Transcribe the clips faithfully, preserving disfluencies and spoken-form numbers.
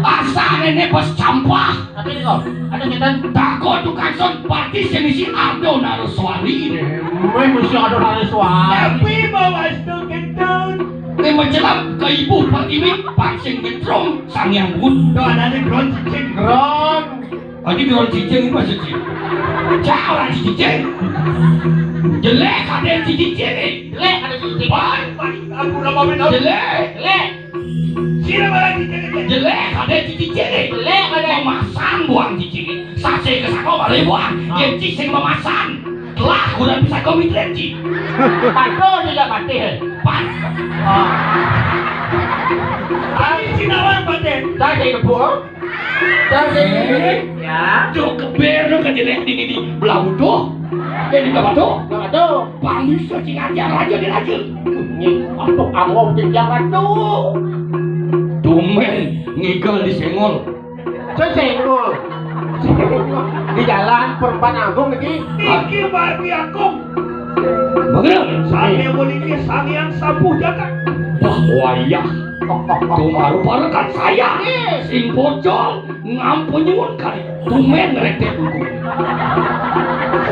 Asal nenek bos campah. Tapi nih kok, ada setan. Tako tukang son pati sing isi Ardo Naruswari. Weh, mesti ada hari suara. Tapi bawa itu kentut. Ini menjelang ke ibu pertiwi, pancing getrum, sang yang bun. Tuh, ada di ground cicing. Ground. Lagi ground cicing ini maksudnya. Cak orang cicing. Jelek ada yang cicing ini. Jelek ada cicing. Baik, baik. Aku nama benar. Jelek. Jelek. Sira malah cicing. Jelek ada cicing ini. Jelek ada. Memasan buang cicing ini. Sase ke sako balik buang. Ah. Yang cicing memasan. Telah kurang bisa komitmen ci. Patuh juga patuh. Pan. Ah. Tadi sinawan patuh. Tadi kebuk. Tadi. Ya. Cok keber dong kejelek di ini di belah butuh. Eh, di belah butuh. Belah butuh. Bang bisa cing aja raja di raja. Ini apa kamu di Jakarta? Tumben ngigal di sengol. Saya senggol. Di jalan Perempat Agung iki. Iki Barbie Agung. Bener. Sane muliki Sang Hyang Sapuh Jagat. Bah wayah. Tumaru parekan saya. Sing bocor ngampun nyuwun kali. Tumen ngeretek buku.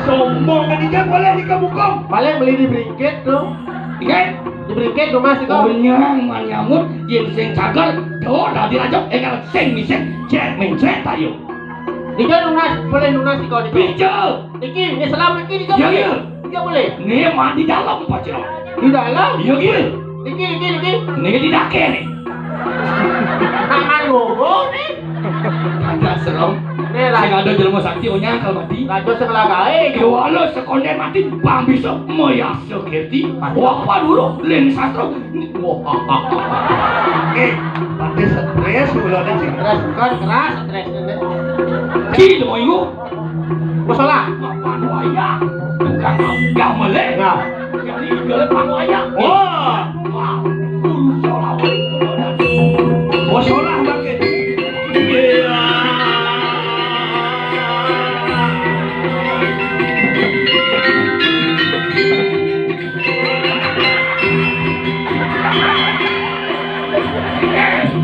Sombong kan, tidak boleh dikebukong. Paling beli di Bringkit tuh. Ingat? Di Bringkit tuh, Mas, itu. Onyang manyamut, yen sing cager, do dadi raja, enggal sing misen, jret mencret ayo. Niki lunas, boleh lunas niki, niki. Pijo. Niki, niki selam niki, niki. Ya, boleh. Ya. Niki boleh. Niki mandi dalam, Pak Ciro. Di dalam? Iya, iya. Niki, niki, niki. Niki di dake, nih. Tangan loro, nih. Kagak serem. Nih, sing ada jelema sakti, onyang kalau mati. Raja sing lagae. Kewala sekonden mati, bang bisa moyasa kerti. Wah, apa dulu? Len sastra. Wah. Eh, pati stres kula nek sing keras, bukan keras stresnya. Ki, lho, iku. Masalah. Apa wayah? Tukang gamelé. Nah. Jadi, gelem apa wayah? Wah. Wah. Guru Solawan. Masalah, Bang. Iya.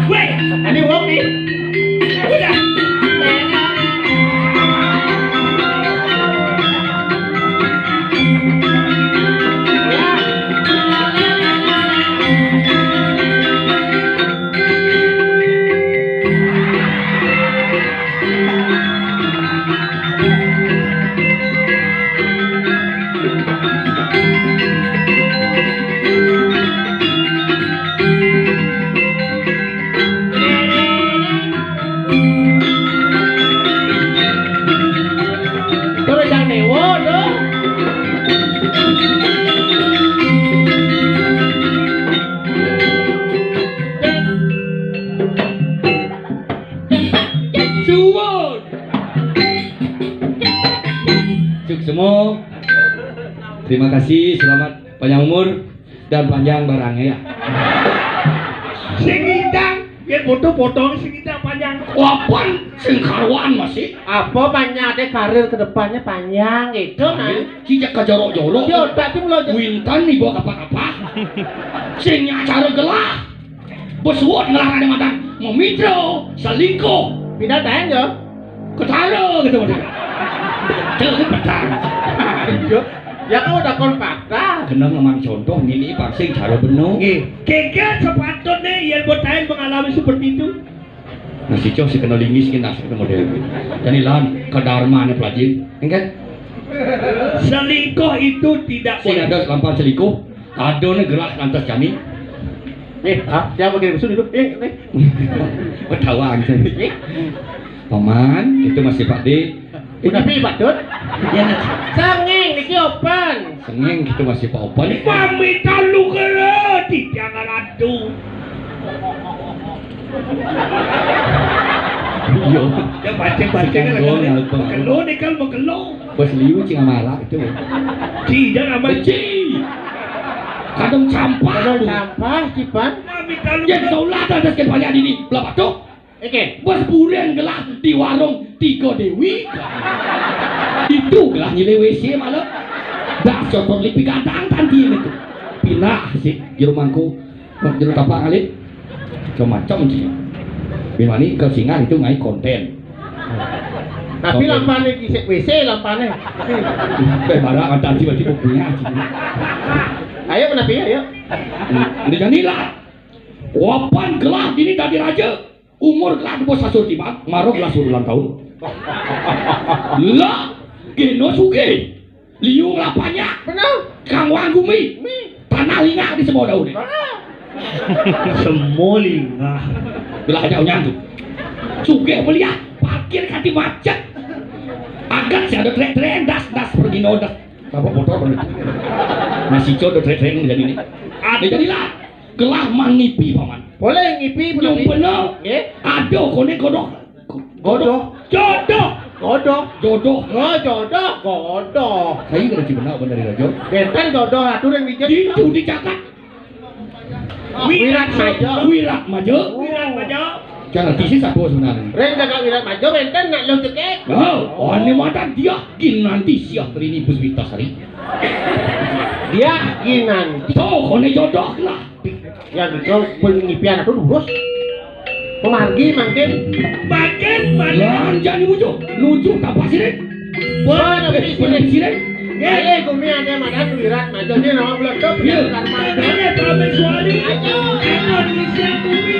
Weh, ini wong nih. Udah. Terus yang dewa tuh. Suwun. Suksma. Terima kasih, selamat panjang umur dan panjang barangnya ya. Sing ngidang, yen foto-foto sing ngidang panjang. Kapan sing karuan masih? Apa panjang ada karir ke depannya panjang gitu, nah. Cicak kajorok-jorok. Yo, tak sih mulai. Wintan nih bawa apa-apa. Sing nyacara gelah. Besuwut ngelarang matang, memitra, selingkuh. Pindah taen ya? Ketara gitu, Mas. Betul, betul. Iya. Ya, kau udah kon patah. Kena ngemang contoh, nini paksing cara bener. Nggih. Kengken sepatutnya Yen Botaen mengalami seperti itu. Nah, si Cok si kena linggis, kena si kena model. Jadi lan, kedarmane pelajin. Enggak? Selingkuh itu tidak boleh. Sing ada lampah selingkuh. Ada nih gerak lantas jani. Eh, ah, siapa kirim sudah itu? Eh, eh. Ketawa gitu. Eh. Paman, itu masih Pak D. Udah pi, Pak Dut. Ya, nah. Sengeng, niki open. Sengeng gitu masih Pak Opan. Pamit lu kere, tidak ngeradu. Iya. Ya, baceng-baceng. Kanggo ngalto. Mekelo nih kan, mekelo. Bos liu cing amara itu. Tidak nama ci. Kadang sampah. Kadang sampah, Cipan. Pamit lu. Ya, taulah ada sekian banyak ini. Belapa tuh. Oke. Bos buren gelah di warung Tiga Dewi. Itu gelah nyilih W C malah. Dah copot lipi gadang tanti itu. Pindah sih jero mangku. Jero tapak kali. Macam-macam sih. Bimani ke singan itu ngai konten. Tapi lampane kisik W C lampane. Beh, barang ada tiba-tiba punya sih. Ayo menapi ayo. Ini janilah. Wapan gelah dini dadi raja. Umur gelah bos sasur tiba, maro gelah suruh ulang tahun. Lah, geno sugih. Liu lah banyak. Benar. Kang wang gumi. Tanah lingak di semua daun. Semua lingak. Gelah aja unyang tuh. Sugih melihat parkir kati macet. Agat si ada trek-trek das das pergi nodas. Apa motor pergi. Masih codo trek-trek jadi ini. Ada jadilah. Gelah mangipi paman. Boleh ngipi Yang benar. Nggih. Ada konek godok. Godoh. Jodoh. Godoh. Jodoh. Oh, jodoh, godoh. Saya kena cibena benar raja. Benten godoh atur yang dijak. Di itu dicatat. Wirat Maja. Wirat Maja. Wirat Maja. Jangan tisi satu sebenarnya. Reng jaga Wirat Maja benten nak lo cekek. Oh, ane madan dia gin nanti siap rini Puspita Sari. Dia ginan. Tuh, kone jodoh lah. Ya gitu pengipian aku lurus. Pemargi mangkin. Mangkin mangkin. Lan jani nuju, nuju tapa sirih. Bener Eh, bener sirih. Eh, gumi ada madan Wirat Maja dia nama belum tuh. Iya. Karma itu. Ini Prabe Suwali. Indonesia Bumi.